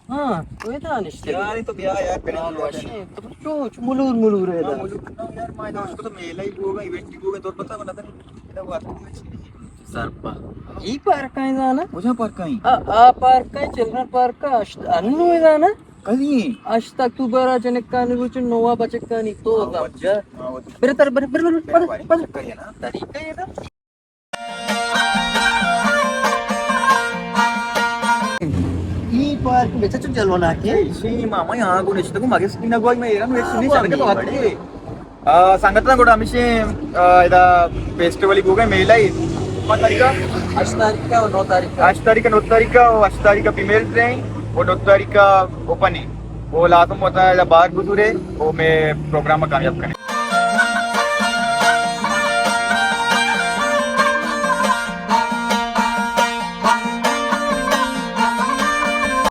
ہاں، تو ادا نشتگ ئے۔ یار، تو بیا یار، پہلے ہاں، بیا۔ وشیں۔ تو چو، چو ملور ملور ئے ادا۔ ہاں، ملور نہ یار، ما ادا اشکتو میلہ ای بوگا، ایونٹ ای بوگا، تو پتہ بنا تھا۔ ادا وقت سرپا۔ ای پارک ءَ زانا؟ کجا پارک ءَ؟ آ، آ پارک ءَ، چلڈرن پارک ءَ، اشت-، انو زانا؟ کدی؟ ہشت اکتوبر ءَ جنکانی روچ، نو ءَ بچکانی، تو ہاں، سمجھا؟ ہاں، وہ تو۔ برے تر، برے، برے، برے، برے، برے۔ طریقہ ہے نا؟ طریقہ ہے نا؟ ای پارک بچہ چو جلوہ ناکے۔ سی ماما یہاں کو نشتہ کو مگس کی نگوائی میں ایران ویسی نہیں ہاں، چلے تو ہاتھ بڑے۔ آ، سنگتاں گڑا ہمیشیں، آ، ادا فیسٹیول بوگئے میلہ ای۔ پانچ تاریخ ءَ؟ ہشت تاریخ ءَ و نو تاریخ ءَ۔ ہشت تاریخ ءَ، نو تاریخ ءَ و ہشت تاریخ ءَ فیمیل ڈے و نو تاریخ ءَ اوپن ای۔ و لازم وتا ادا بار بزورے و مئے پروگرام کامیاب کنے۔